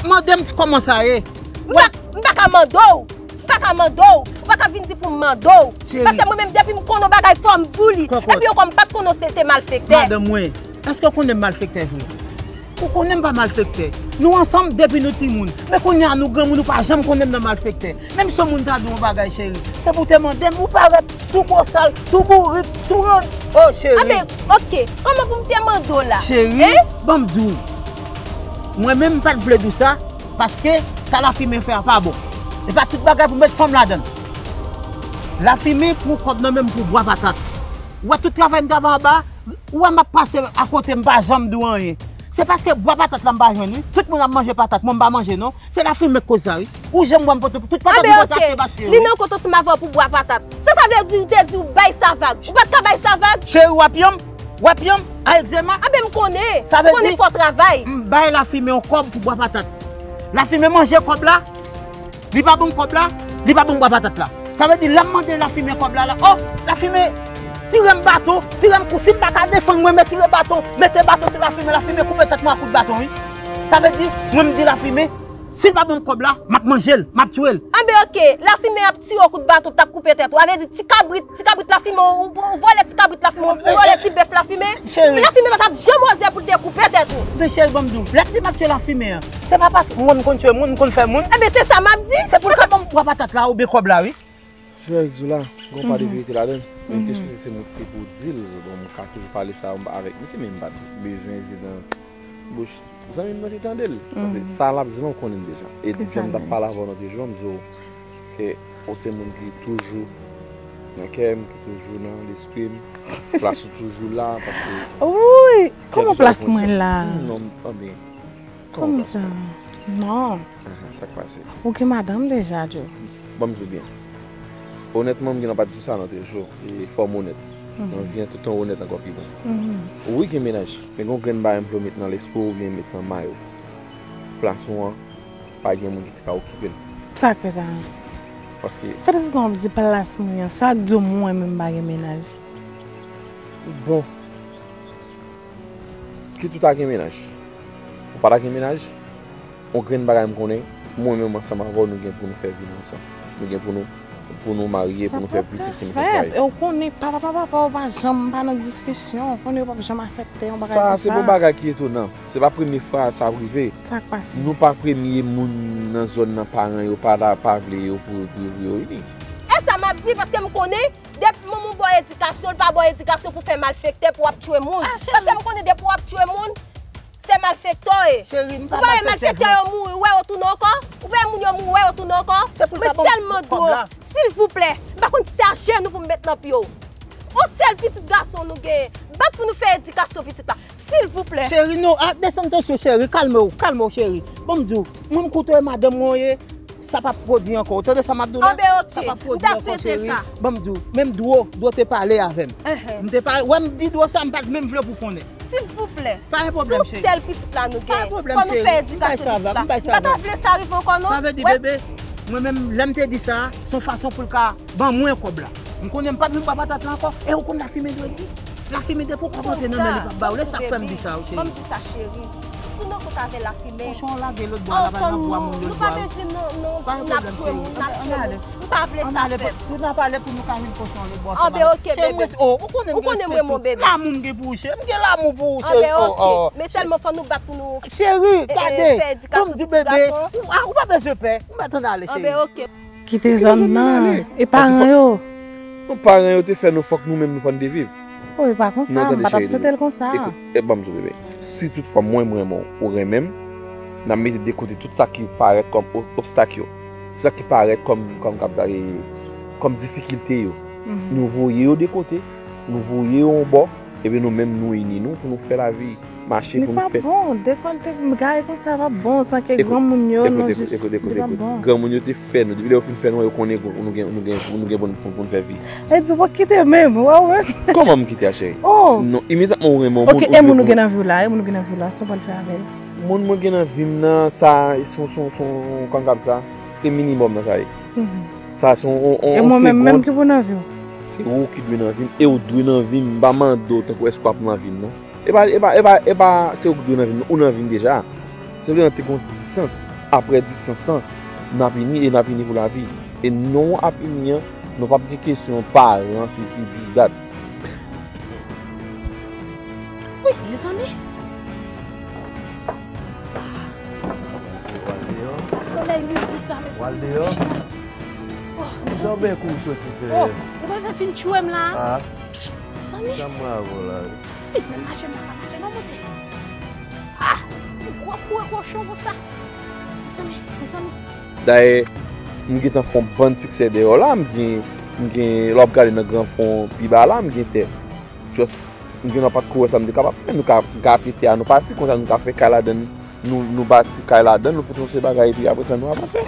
Mande m kòman sa ye. M pa, m pa ka mande w. M pa ka mande w. Ou pa ka vin di pou m mande w. Cheri. Paske mwen menm depi m konnen yon bagay fò m di w li. Kòkòt. Epi ankò m pa t konnen w se te malfektè. Madanm mwen, èske w konnen m malfektè vre? Ou konnen m pa malfektè. Nou ansanm depi nou timoun. Men kounye a nou granmoun, ou pa janm konnen m nan malfektè. Menm si yon moun ta di w yon bagay, cheri, se pou w te mande m, ou parèt tou bosal, tou bourik, tou ran. Oh, cheri. Anben, oke. Kòman pou m te mande w la? Cheri, ban m di w. Mwen menm, m pa t vle di w sa, paske sa Lafimen fè a pa bon. E pa tout bagay pou met fanm ladan l. Lafimen pran kòb nan men m pou bwa patat. Ou wè tout travay m travay anba, ou wè m ap pase akote, m pa janm di w anyen. Se paske bwa patat la m pa jwenn, wi. Tout moun ap manje patat, mwen m pa manje non. Se Lafimen k koz sa, wi. Ou janm wè m pote tout patat m pote achte pa cheri. Li nan kont ansanm avè w pou bwa patat. Sa sa vle di, ou te di w bay sa vag? Ou pa t ka bay sa vag? Cheri, w ap yanm? W ap yanm? A egzema? Anben m konnen. Sa vle di, m konnen fò w travay. M bay Lafimen yon kòb pou bwa patat. Lafimen manje kòb la. Li pa ban m kòb la, li pa ban m bwa patat la. Sa vle di, lè m mande Lafimen kòb la, la, oh, Lafimen tire m baton, tire m kou. Si m pa ka defann mwen, men tire baton, mete baton sou Lafimen, Lafimen koupe tèt mwen ak kout baton, wi. Sa vle di, mwen m di Lafimen, si l pa ban m kòb la, m ap manje l, m ap tye l. Anben, oke, Lafimen ap tire w kout baton, t ap koupe tèt ou. Sa vle di, ti kabrit, ti kabrit Lafimen, ou, ou vòlè ti kabrit Lafimen, ou vòlè ti bèf Lafimen. Cheri. Lafimen pa t ap janm oze pou l te koupe tèt ou. Men cheri, ban m di w, lè m di m ap tye Lafimen an, se pa paske m konn, konn tye moun, m konn fè moun. Enben, se sa m ap di. Se pou l ka ban m bwa patat la oubyen kòb la, wi. Joel di w la, gen yon pa de verite ladan l. Men m te swete se mwen ki te pou di l, bon, m ka toujou pale sa avèk misye, men m pa t bezwen viv nan bouch zanmi m nan te tande l. Paske sa l ap di la, ou konnen l deja. E jan m t ap pale avè w nan te jou, m di w, ke ou se moun ki toujou nan kè m, ki toujou nan lespri m. Plas ou toujou la, paske... Wi, kòman plas mwen la? Non, anben, kòman sa? Non. Ahan, sa k pase? Ou gen madanm deja, Joe. Ban m di w byen. Onètman, m gen dwa pa t di w sa nan te jou. E fò m onèt. Nan vi an, toutan w onèt ankò pi bon. Wi, gen mennaj. Men gen yon grenn bagay m vle w met nan lespri w oubyen met nan may ou. Plas ou an, pa gen moun ki te ka okipe l. Sa k fè sa? Paske... Sa te sitan w ap di plas mwen an, sa k di w mwen menm m pa gen mennaj? Bon. Kit ou ta gen mennaj, ou pa ta gen mennaj, yon grenn bagay m konnen, mwen menm ansanm avè w, nou gen pou nou fè vi nou ansanm. Nou gen pou nou, pou nou marye, pou nou fè pitit, pou nou fè fwaye. E w konnen, papa, papa, papa, w pa janm pa nan diskisyon. W konnen yo p ap janm aksepte yon bagay konsa. Sa, se pa yon bagay ki etonan. Se pa premye fwa sa ap rive. Sa k pase? Nou pa premye moun nan zòn nan, paran yo pa ta, pa vle yo pou, pou, pou yo vini. E sa m ap di, paske m konnen, depi manman w ba w edikasyon, l pa ba w edikasyon pou fè malfektè, pou w ap tchwe moun. Paske m konnen depi w ap tchwe moun, se malfektè w ye. Ou pa wè malfektè yo mouri, ou wè yo tounen ankò? Ou pa wè moun yo mouri, ou wè yo tounen ankò? Mwen sèlman di w, silvouplè, m pa konn si se ajenou pou m met nan pye w. Yon sèl pitit gason nou genyen. Bat pou nou fè edikasyon pitit la. Silvouplè. Cheri, non, a, desann tansyon, cheri. Kalme w, kalme w, cheri. Ban m di w, mwen m koute madanm mwen ye, sa p ap pwodui ankò. Ou tande sa m ap di w la? Anben, oke. Sa p ap pwodui ankò, cheri. Ban m di w, menm Dwo, Dwo te pale avè m. M te pale, wè m di Dwo sa, m pa t menm vle pou konnen. Silvouplè. Pa gen pwoblèm, cheri. Se yon sèl pitit la nou genyen. Pa gen pwoblèm, cheri. Fò nou fè edikasyon pitit la. M pa ta vle sa rive ankò, non. Sa vle di, bebe, mwen menm, lè m te di sa, se yon fason pou l ka ban mwen kòb la. M konnen m p ap vin bwa patat la ankò. E ou konn Lafimen dwe di. Lafimen depi w p ap antre nan men li p ap ba w. Lè sa k fè m di sa, cheri. Ban m di sa, cheri. Si w nan kont avè Lafimen, kochon an lage lòt bò a, l ap al nan bwa moun, lòt bwa. Nou pa bezwen nan, nan, n ap tchwe moun, n ap tchwe moun. M pa vle sa fèt. Tout n ap ale pou nou ka jwenn kochon an lòt bò. Anben, oke, bebe. Ou konnen m renmen w, bebe. Lanmou m gen pou ou, cheri. M gen lanmou pou ou, cheri. Anben, oke. Men sèlman fò nou bat pou nou fè edikasyon ti gason. Cheri, gade. Pou m di bebe, ou, a, ou pa bezwen pè. M pa tande ale, cheri. Anben, oke. Kite zòn nan. E paran yo? Non, paran yo te fè nou, fòk nou menm nou fò n te viv. O, e pa konsa, m pa t ap swete l konsa. Ekout, e ban m di w, bebe. Si toutfwa mwen, m renmen w, ou renmen m, n ap mete de kote tout sa ki parèt kòm o-, obstak yo. Tout sa ki parèt kòm, kòm, kòm, e, kòm difikilte yo. Nou voye yo de kote, nou voye yo yon bò, epi nou menm nou ini nou pou nou fè lavi mache pou nou fè. Li p ap bon, dekòlte, gade konsa p ap bon, san ke granmoun yo, nou jis, li p ap bon. Granmoun yo te fè nou, depi lè yo fin fè nou, yo konnen nou gen, nou gen, nou gen pou, pou nou fè vi. E di w pa kite menm, w wè. Kòman m kite a, cheri? Oh. Non, imedyatman ou renmen yon moun, ou vle pou moun. Ok, e moun ou gen nan vi w la, e moun ou gen nan vi w la, sa w pral fè avè l? Moun mwen gen nan vi m nan, sa, se yon, se yon, se yon, kòman sa, se minimòm nan sa ye. Sa, se yon, yon, yon segond. E mwen menm, menm ki pou nan vi w? Se ou ki dwe nan vi m, e ou dwe nan vi m, m pa mande w tankou èske w ap nan vi m, non. E pa, e pa, e pa, e pa, se ou ki dwe nan vi m, ou nan vi m deja. Senpleman te gen yon ti distans. Aprè distans lan, n ap ini e n ap ini pou lavi. E non w ap ini an, Nou p ap gen kesyon paran, sesi, dis, dat. Wi, mezanmi. Solèy midi sa, mezanmi. Wal deyò. Oh, mezanmi. Jan bèk ou soti fè. Oh, ou bezwen fin tchwe m la. Ah. Mezanmi. Sa m avè w la. Wi, men mache m pa ka mache non, monte. Ah, ou gwo koure kochon konsa. Mezanmi, mezanmi. Dayè, m gentan fè yon bann siksè deyò la, m gen, m gen, lè w ap gade nan gran fon pi ba la, m gen tè. Just, m gen nan pa t ko wè sa m te kapab fè, nou ka gate tè a, nou pati, konsa nou ka fè kay ladan, nou, nou bati kay ladan, nou fè tout se bagay, epi apre sa nou avanse.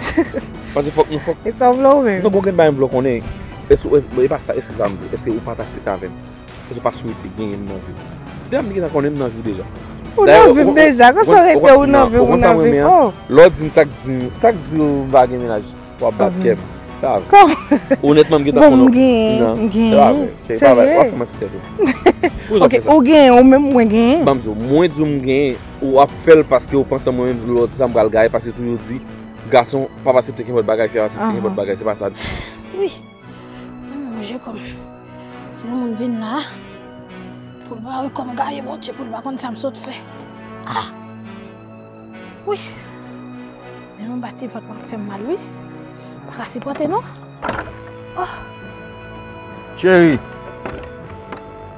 Paske fòk nou, fòk. E sa w vle w menm? Non, gon grenn bagay m vle w konnen, èske, èske, e pa sa, èske sa m di, èske ou pa ta swete avè m? Èske w pa swete genyen m nan vi w? Dayè, m gentan konnen m nan vi w deja. Ou nan vi m deja, konsa w rete ou nan vi m, ou nan vi m. Oh. Lè w di m sa k di m, sa k di w m pa gen mennaj, w ap bat kè m. Kòman? Onètman, m gentan konnen. Bon, m genyen, m genyen. Serye? W ap fè manti tèt ou. Poukisa w fè sa? Ok, ou genyen, ou menm mwen genyen. Ban m di w, mwen di w m genyen, ou ap fè l paske ou panse mwen menm lè w di sa m pral gaye, paske toujou di, gason p ap aksepte kenpòt bagay, fi ap aksepte kenpòt bagay, se pa sa. Wi. Mwen ranje kò m. Si yon moun vin la, pou l pa wè kò m gaye, Bondye, pou l pa konn sa m sot fè. Ah! Wi! Men yon ba ti vant m ap fè m mal, wi. Pa ka sipòte, non. Oh! Cheri!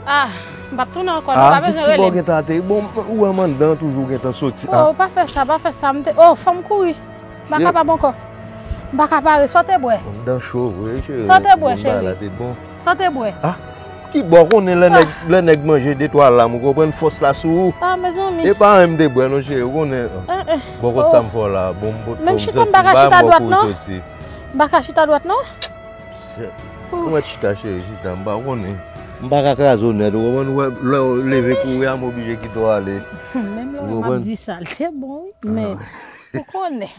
Ah, m p ap tounen ankò, non, pa bezwen rele m. Ah, kisa ki ba w gentan ateri? Bon, ou wè m anndan toujou gentan soti. Oh, pa fè sa, pa fè sa. M te, oh, fò m kouri. M pa kapab ankò. M pa ka pare. Sa w te bwè? Anndan cho vre, cheri. Sa w te bwè, cheri? Sa w te bwè? Ah, ki bò w konnen lè nèg, lè nèg manje de twa lam, ou konprann fòs la sou ou. Ah, mezanmi. E pa anyen m te bwè non, cheri, ou konnen. Bò kot sa m fè w la, bon, m pot kò m soti, m pa bò kou soti. M pa ka chita dwat non. Kòman chita, cheri, chita, m pa konnen. M pa ka kraze w nèt, ou konprann, ou wè, lè w leve kouri a, m oblije kite w ale. Menm lè w m ap di sa, l te bon, wi, men ou konnen.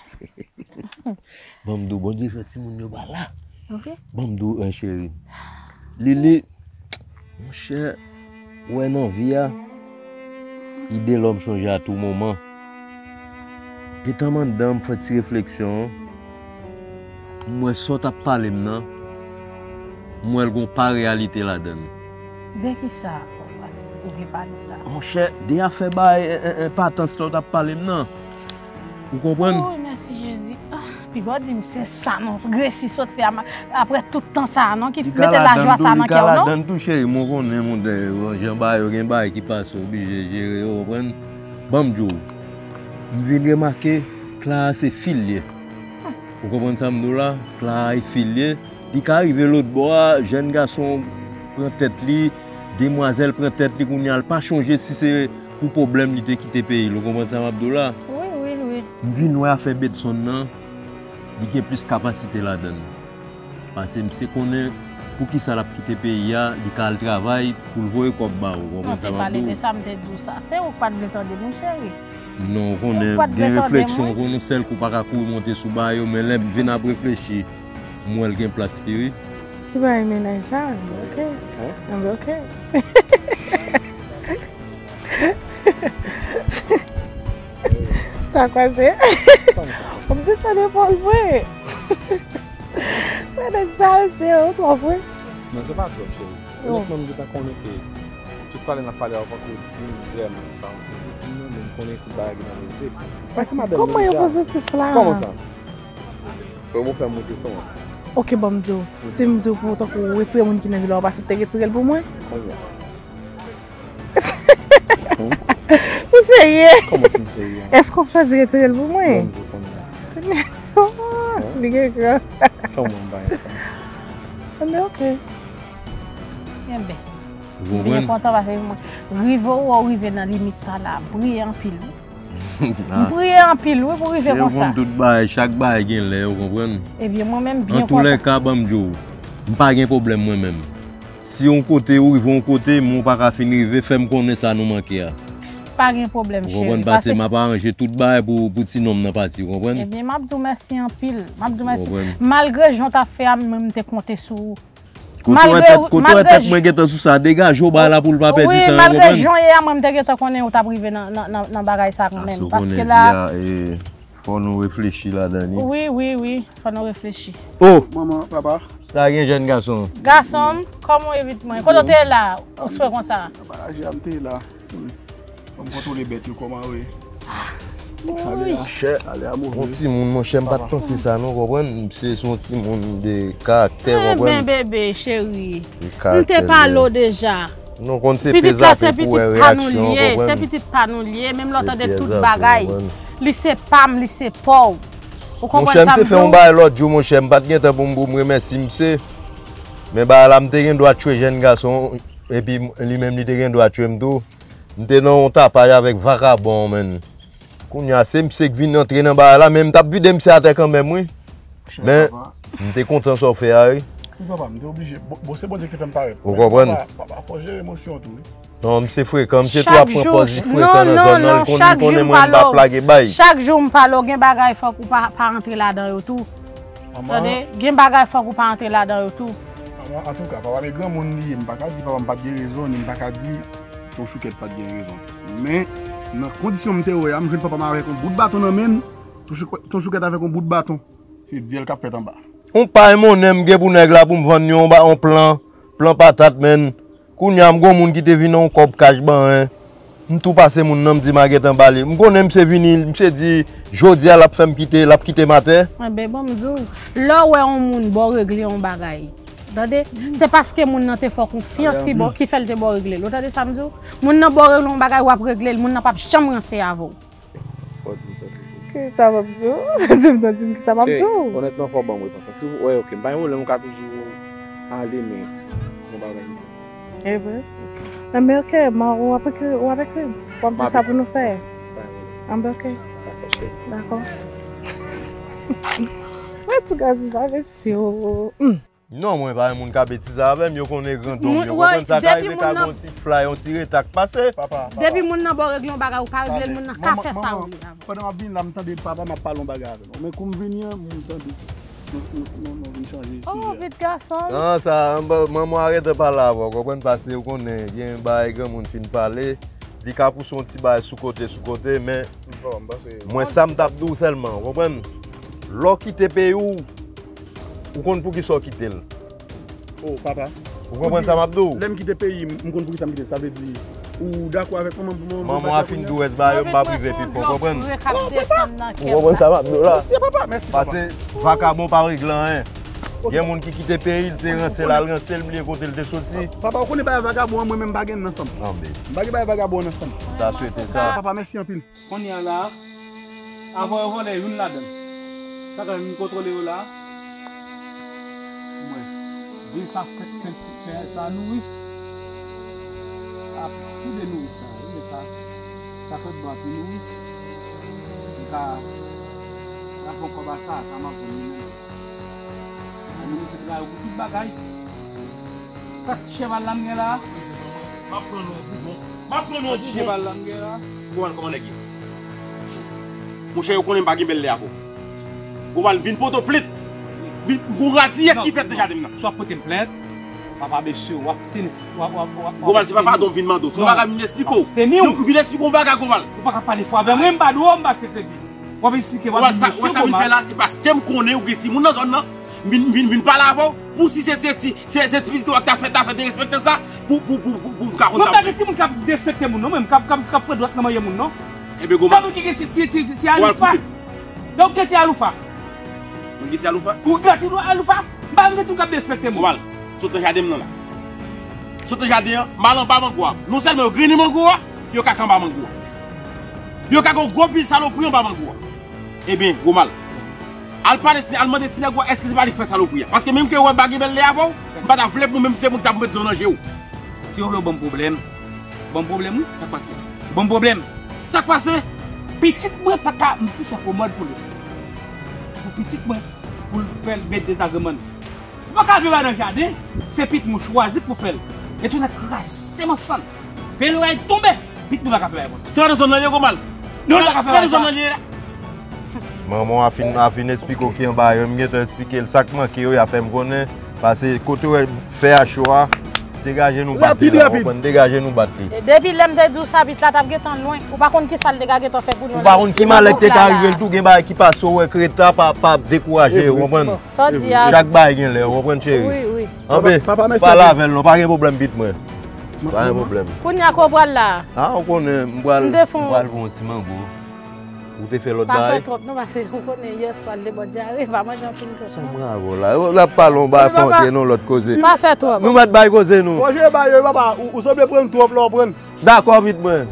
Ban m di w, Bondye fè timoun yo pa la. Ok. Ban m di w, en, cheri. Lili, monchè, ou wè nan vi a, ide lòm chonje a tou moman. Etan m anndan, m fè ti refleksyon, m wè sa w t ap pale m nan, m wè l gon pa reyalite ladan l. De kisa ou vle pale m la? Monchè, de afè bay, en, en, en, patans la w t ap pale m nan. Ou konprann? Oh, mèsi Jezi. Ah, piga w di m se sa non, resi sot fè a, apre tout tan sa a non, ki mete lajwa sa nan kè w non? Li ka ladan l tou, cheri, mwen konnen, monchè, jan bagay yo gen bagay ki pase, w oblije jere yo, ou konprann? Ban m di w, m vin remake, Clara se fi l ye. Ou konprann sa m di w la? Clara e fi l ye. Li ka rive lòt bò a, jèn gason pran tèt li, demwazèl pran tèt li, kounye a l pa chonje si se pou pwoblèm li te kite peyi l. Ou konprann sa m ap di w la? Wi, wi, wi. M vin wè afè Bedson nan, li gen plis kapasite ladan l. Paske misye konnen poukisa l ap kite peyi a, li ka al travay pou l voye kòb ba ou. Ou konprann sa m ap di w? Non, te pale de sa, m te di w sa. Se ou k pa t vle tande m, wi, cheri. Non, ou konnen, gen refleksyon, ou konnen yon sèl kou pa ka kouri monte sou bagay yo, men lè m vin ap reflechi, m wè l gen plas li, wi. Ki bagay mennaj sa? Ann oke. Ann oke. Sa kwaze? Ou m desann epòl mwen. Mennaj sa, se ou twòp, wi. Non, se pa twòp, cheri. Onètman, m gentan konnen ke tout pale n ap pale a, ou poko di m vrèman sa ou poko di m nan, men m konnen tout bagay ki nan mete. Sa se madanm mennaj la. Kòman yo pozitif la? Kòman sa? Kòman w fè monte kòman? Ok, ban m di w. Si m di w pou tankou retire moun ki nan vi la, w ap aksepte retire l pou mwen? Kounye a. Ou serye? Kòman si m serye? Èske w ap chwazi retire l pou mwen? Ban m di w kounye a. Kounye a. Li gen gran. Kòman m pa gen gran? Anben, ok. Enben. Ou konprann? M byen kontan paske mwen, rive ou wè w rive nan limit sa la, m priye anpil wi. M priye anpil wi pou rive konsa. Ou konn tout bagay, chak bagay gen lè, ou konprann? Ebyen, mwen menm, m byen kontan. Antoulèka, ban m di w, m pa gen pwoblèm mwen menm. Si yon kote ou rive yon kote, men ou pa ka fin rive, fè m konnen sa nou manke a. Pa gen pwoblèm, cheri. Ou konprann? Paske m ap aranje tout bagay pou, pou ti nonm nan pati, ou konprann? Ebyen, m ap di w mèsi anpil. M ap di w mèsi. Ou konprann? Malgre jan w t ap fè a, mwen, m te konte sou ou. Kote w wè tèt, kote w wè tèt mwen gentan sou sa, degaje w bay la pou l pa pèdi tan, ou konprann? Wi, malgre jan w ye a, mwen, m te gentan konnen ou t ap rive nan, nan, nan, nan bagay sa kanmenm. Paske la, e, fò nou reflechi ladan li. Wi, wi, wi, fò nou reflechi. Oh! Manman, papa. Sa gen jèn gason. Gason m, kòman w evit mwen? Kote w te ye la, oswè konsa? Nan bagaj la, m te la. Hmm. Fò m kontwole bèt yo kòman yo ye. Monchè, yon timoun, monchè, m pa t panse sa, non, konprann? Misye se yon timoun de karaktè, konprann? Enben, bebe, cheri. M te pale w deja. Non, konn se pèz avèk pou wè reyaksyon, konprann? Se pitit pa nou l ye, menm lè w tande tout bagay. Li se pa m, li se pa w. Ou konprann sa m di w? Monchè, misye fè yon bagay lòt jou, monchè, m pa t gen tan pou m, pou m remèsye misye. Men bagay la, m te gen dwa tchwe jèn gason, epi li menm li te gen dwa tchwe m tou. M te nan yon tapaj avèk vakabon, menn. Kounye a, se misye k vin antre nan bagay la, men m t ap vide misye atè kanmenm, wi. Men, m te kontan sa w fè a, wi. Wi, papa, m te oblije. Bon, bon, se Bondye ki te fè m parèt. Ou konprann? Papa, papa, fò jere emosyon tou, wi. Non, misye frekan, misye tou ap pran pòz li frekan nan zòn nan, li konn, li konnen mwen m pa plage bay. Chak jou m pale w, gen bagay fòk ou pa, pa antre ladan yo tou. Tande, gen bagay fòk ou pa antre ladan yo tou. Antouka, papa, men granmoun li ye, m pa ka di papa m pa t gen rezon, ni m pa ka di Ton Choukèt pa t gen rezon. Men, nan kondisyon m te wè a, m jwenn papa m avèk yon bout baton nan men l, Ton Choukèt, Ton Choukèt avèk yon bout baton. Se dyèl k ap fèt anba. Yon pay monnen m gen pou nèg la pou m vann li yon ba, yon plan, plan patat, menn. Kounye a, m gon moun ki te vin nan yon kòb kach ban, en. M tou pase moun nan, m di m a gentan ba li. M konnen misye vini, misye di, jodi a, l ap fè m kite, l ap kite m atè. Enben, bon, m di w, lè w wè yon moun ba w regle yon bagay, tande, se paske moun nan te fè w konfyans ki ba w, ki fè l te ba w regle l. Ou tande sa m di w? Moun nan ba w regle yon bagay, w ap regle l. Moun nan p ap janm ranse avè w. Fò w di m sa toujou. Kisa m ap di w? Di m non, di m kisa m ap di w. Cheri, onètman, fò w ban m repons lan. Si w wè, ok, m pa gen pwoblèm, ou ka toujou ale, men yon bagay m di. E vre? Enben, ok, m a, w ap ekri, w ap ekri m. W ap di sa pou nou fè. Pa gen pwoblèm. Enben, ok. Dakò, cheri. Dakò. Mwen ti gason sa, mesye. Hmm. Non, mwen pa yon moun k ap betize avè m, yo konnen grandon m, yo konprann sa ka rive, ka gen yon ti fly, yon ti reta k pase. Papa, papa. Depi moun nan ba w regle yon bagay, ou pa regle l, moun nan ka fè sa w vle avè l. Pandan m ap vini la, m tande papa m ap pale yon bagay avè m. Men kou m vini an, m tande nou, nou, nou, nou vin chanje sijè. Oh, vit gason. Non, sa, manman w arete pale avè w, konprann, pase ou konnen, gen bagay granmoun fin pale, li ka pouse yon ti bagay sou kote, sou kote, men mwen sa m t ap di w sèlman, ou konprann? Lè w kite peyi w, ou konn poukisa w kite l. Oh, papa. Ou konprann sa m ap di w? Lè m kite peyi m, m konn poukisa m kite l. Sa vle di, ou dakò avèk manman m pou mwen? Manman a fin di w rès bagay yo, m p ap rive pi fò, konprann? Ou konprann sa m ap di w la? Pase vakabon pa regle anyen. Gen moun ki kite peyi l, se ranse l al ranse l, bliye kote l te soti. Papa, ou konnen bagay vakabon an, mwen menm m pa gen nan san m. M pa gen bagay vakabon an nan san m. M ta swete sa. Papa, mèsi anpil. Kounye a la, avan yo vòlè youn ladan l, sa k ap vin kontwole yo la, mwen, vil sa fèt fè, fè sa nouris, ap soude nouris la, wi, men sa, sa fèt bon ti nouris, m ka, m ka fè yon kòb a sa, sa m ap vann li menm. Moun isit la, yo pou tout bagay. Kat chèval la m gen la. M ap pran non pou bon. M ap pran non pou bon. Kat chèval la m gen la. Gwomal, kòman nèg ye? Monchè, yo konnen m pa gen bèl lè avè w. Gwomal, vin pote plent. Vin, gon radiyès ki fèt nan jaden m nan. Swa pote m plent, papa mesye, w ap teni, w ap, w ap, w ap, w ap Gwomal, se pa padon m vin mande w. Se yon bagay m vin esplike w. Non, m ap teni w. M vin esplike w yon bagay, Gwomal. Ou pa ka pale fwa avè m, mwen m pa dwe, m pa achte kredi. W ap esplike, w ap vin sou kòman. Wè sa m vin fè la, se paske m konnen ou gen timoun nan zòn nan. M vin, m vin, m vin pale avè w. Pou si se, se ti, se, se ti pitit ou a k ta fè, ta fè derespektan sa, pou, pou, pou, pou, pou m ka konn sa m fè. Mwen pa gen timoun k ap derespekte moun, non, mwen, k ap, k ap, k ap pran dwèt nan manyen moun, non. Enben, Gwomal. Se moun ki gen ti, ti, ti, ti aloufa. Donk, gen ti aloufa. Mwen gen ti aloufa? Ou gen ti aloufa? M pa gen timoun k ap derespekte moun. Gwomal, sot nan jaden m nan la. Sot nan jaden an, m al anba mango a. Non sèlman yo grennen mango a, yo kake anba mango a. Yo kake yon gwo pil salopri anba mango a. Ebyen, Gwomal, al pale ti, al mande ti nèg ou a èske se pa li k fè salopri a. Paske menm ke ou wè m pa gen bèl lè avè w, m pa ta vle pou mwen menm se moun k t ap met dlo nan je w. Si w vle w ban m pwoblèm, ban m pwoblèm, wi. Sa k pase? Ban m pwoblèm. Sa k pase? Pitit mwen pa ka, m pi fè komòd pou li. Pou pitit mwen, pou l fè l met dezagreman. Ou pa ka fè bagay nan jaden, se pitit mwen chwazi pou fè l. E tou nèt kraze m an sann. Fè l wè tonbe, pitit mwen pa ka fè bagay konsa. Se pa nan zòn nan li ye, Gwomal? Non, li pa ka fè bagay sa. Se pa nan zòn nan li ye. Manman w a fin, a fin esplike w ki anba yo, m gentan esplike l sa k manke yo, y a fè m konnen. Pase kote w wè fè a cho a, Degaje nou bat li la, w konprann? Degaje nou bat li. E depi lè m te di w sa, pit la t ap gentan lwen. Ou pa konn ki sa l te ka gentan fè pou nou la. Ou pa konn ki malè k te ka rive l tou, gen bagay ki pase w wè kreta pa, pa dekouraje, w konprann? Sa w di a. Chak bagay gen lè, w konprann, cheri? Wi, wi. Anben, pale avè l non, pa gen pwoblèm, pit mwen. Pa gen pwoblèm. Kounye a, kote w pral la? A, ou konnen, m pral, m pral pou yon ti mango. Ou te fè lòt bagay? Pa fè twòp non, paske ou konnen yè swa l te bò dyare, pa manje anpil twòp non. Sa m avè w la? L ap pale yon bagay fè antre nan lòt koze. Pa fè twòp. Nou mèt bay koze nou. Fò jere bagay yo wi papa, ou, ou sanble pran twòp la w pran. Dakò, pit mwen.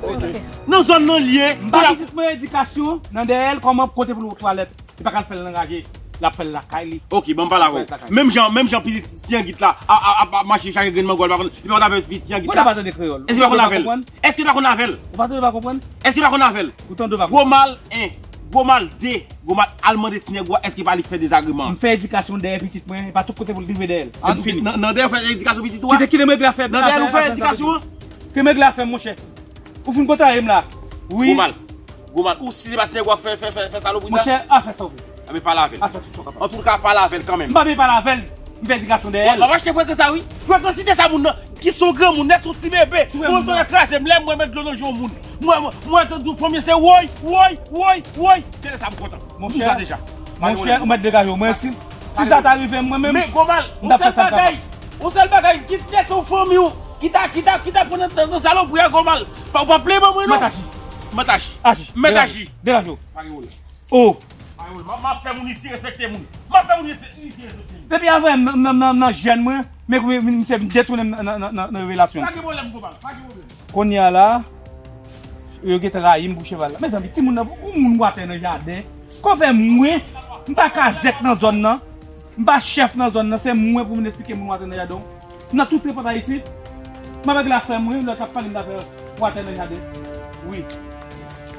Nan zòn nan l ye. M ba pitit mwen edikasyon nan dèyè l kòman kote pou l twalèt. Li pa ka al fè l nan raje, l ap fè l lakay li. Ok, ban m pale avè w. Menm jan, menm jan pitit ti anguit la ap, ap, ap, ap mache chache grenn mango, li pa konn, li pa konn avè pitit ti anguit la. Èske li pa konn avè l? Èske li pa konn avè l? Ou pa tande pa konprann? Èske li pa konn avè l? Ou tande pa konprann? Gwo mal en, gwo mal de, gwo mal al mande ti nèg ou a, èske pa li k fè dezagreman an? M fè edikasyon dèyè pitit mwen, e pa tout kote pou l rive dèyè l. An fini. Nan, nan dèyè w fè edikasyon pitit ou a? Kite, kite nèg la fè. Nan dèyè l ou fè edikasyon an? Ke nèg la fè, monchè. Ou fin kontraye m la. Wi. Gwo mal. Gwo mal. Ou si se pa ti nèg w ap fè, fè, fè, fè salopri sa? Monchè, a fè sa w vle. Anben pale avè l. A fè tout sa w kapab. Antouka, pale avè l kanmenm. M pa bezwen pale avè l. M fè ti gason dèyè l. M ap achte frekans sa wi. Frekansite sa moun nan. Ki se yon granmoun nèt, se yon ti bebe. Mwen mwen kraze m lè mwen met dlo nan je yon moun. Mwen, mwen, mwen tande yon fanmi se woy, woy, woy, woy. Se lè sa m kontan. Monchè, monchè, ou mèt degaje w. Mwen si, si sa ta rive m mwen menm, m t ap fè sa m kapab. Yon sèl bagay, yon sèl bagay, kit lè se yon fanmi w ki ta, ki ta, ki ta pran nan, nan, nan salopri a gwo mal. Pa, ou pa plenyen mwen non. Mèt aji. Mèt aji. Aji. Mèt aji. Degaje w. Pa gen pwoblèm. O. Pa gen pwoblèm. M ap, m ap fè moun isi respekte moun. M ap fè moun isi, isi respekte moun. Depi avè m nan, nan, nan, nan jèn mwen, men misye vin detounen m nan, nan, nan, nan, nan revelasyon. Pa gen pwoblèm, gwo mal. Pa gen pwoblèm. Kounye a la, yo gentan rayi m pou cheval la. Mezanmi, timoun nan, pou moun watè nan jaden. Kòfè mwen, m pa kazèk nan zòn nan. M pa chèf nan zòn nan, se mwen pou vin esplike moun watè nan jaden w. Nan tout tripotay isit, m avèk lafrè mwen, lè w t ap pale m t ap fè watè nan jaden. Wi.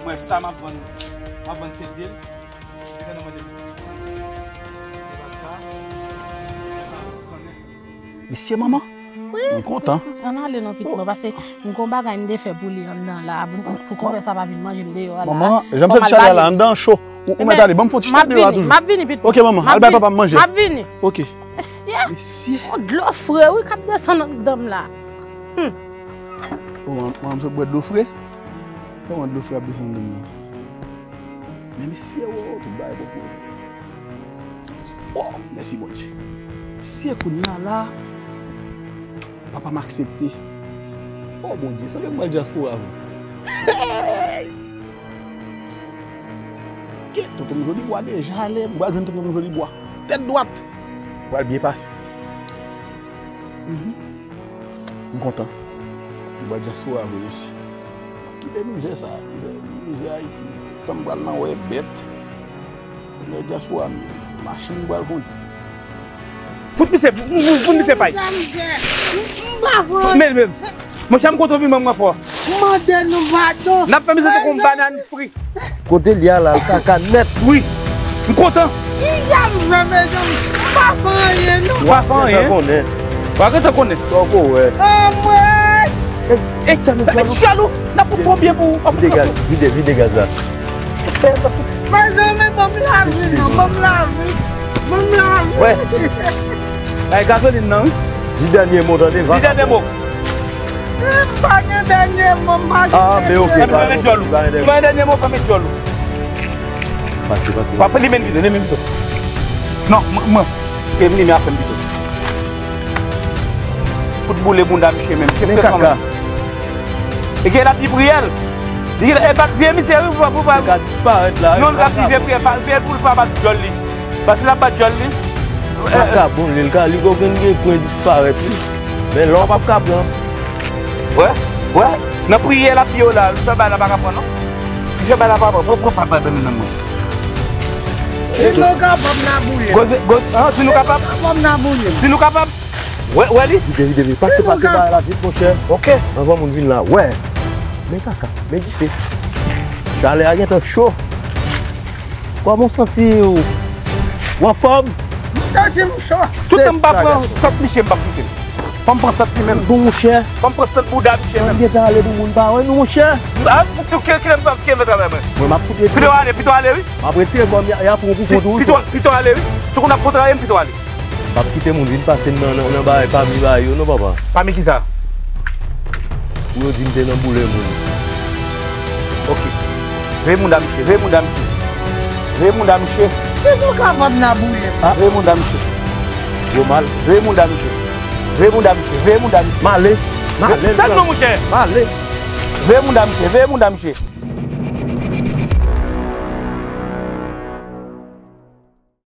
Mwen sa m ap vann, m ap vann se de. Gentan nan mande m. Mesye manman, wi, m kontan. Ann ale non pitit mwen, paske m gon bagay m te fè pou li anndan la, pou, pou konpè sa pa vin manje m deyò a la. Manman, jan m santi chalè la, anndan an cho. Ou, ou mèt ale, ban m fè yon ti chita deyò a toujou. M ap vini, pitit mwen. Ok, manman, al bay papa m manje. M ap vini. Ok. Mesye, mesye, yon dlo fre, wi, k ap desann anndan m la. Hmm. O, manman, manman m sot bwè dlo fre? Kòman dlo fre ap desann anndan m la? Men mesye, wo, tout bagay poko. O, mèsi Bondye. Mesye, kounye a la, papa m aksepte. O Bondye, sanble m pral dyaspora vre. Hey! Ke tonton m Jolibwa deja ale, m pral jwenn tonton m Jolibwa. Tèt dwat. Pral byen pase. Mhm. M kontan. M pral dyaspora vre mesye. M ap kite mizè sa, mizè, mizè Ayiti. Tout tan m pral nan wè bèt. Lè dyaspora m, machin m pral kondi. Fout misye, fout misye pay. M pa vre. Men, men. Monchè, m kontan w vin ban mwen fò. Mande nou padon. N ap fè misye tankou yon bannann fri. Kote l ye a la, l kaka nèt. Wi. M kontan. Ki jan m fè, mezanmi? M pa fè anyen, non. W ap fè anyen? Ou pa gentan konnen. Sa w ko wè. Anmwey! E, e, sa nou djòl ou? Djòl ou? N ap fout konbyen pou ou? Vide gaz, vide, vide gaz la. Mezanmi, ban m lavi, non, ban m lavi. Ban m lavi. Wè. Ay, gazolin nan, wi. Di dènye mo, tande, va. Di dènye mo. M pa gen dènye mo, m pa gen dènye mo. Ah, men oke. Mwen djòl ou. Mwen dènye mo, pa met djòl ou. Pase, pase. W ap limen pito, limen pito. Non, mwen, mwen. Ke m limen afè m pito. Fout boule bounda misye menm. Men kaka. E gen la pi priyè l. Li gen la, e bat vye misye wi, pou, pou, pou. Li ka disparèt la. Non, li ka pi vye priyè, pa, vye pou l pa bat djòl li. Paske l ap bat djòl li. Li pa ka bon, li, li ka, li gon gen, gen pwen disparèt, wi. Men lè w p ap ka pran. Wè, wè, nan priyè l ap di yo la, li fè bagay la pa ka pran, non. Li fè bagay la pa ka pran. Pran, pran, pran, pran, pran nan mwen. Si nou kapab, n a bouye. Goze, goze, an, si nou kapab. Si nou kapab, n a bouye. Si nou kapab. Wè, wè li. Vide, vide, vide. Pase, pase bagay la vit, monchè. Ok. Anvan moun vin la. Wè. Men kaka, men dife. Chalè a gentan cho. Kòman w santi w? W anfòm? M santi m cho. Toutan m pa pran sant misye, m p ap kite l. Fò m pran sant li menm. Bon, monchè. Fò m pran sant bouda misye menm. Mwen gentan ale pou moun pa wè nou, monchè. A, ki, ki, ki lè m pral, ki lè m pral travay mwen? Mwen, m ap fout retire. Pito ale, pito ale, wi. M ap retire kò m, y a, y a pran pou kont ou, wi. Pito, pito ale, wi. Tankou n ap kontraye m, pito ale. M ap kite moun vin pase m nan, nan, nan bagay pami bagay yo non, papa. Pami kisa? Pou yo di m te nan boule moun. Ok. Veye mouda misye, veye mouda misye. Veye mouda misye. Si nou kapab nan boule. Ah. Veye mouda misye. Yo mal. Veye mouda misye. Veye mouda misye, veye mouda misye. M ale. M ale. Tèt non, monchè. M ale. Veye mouda misye, veye mouda misye.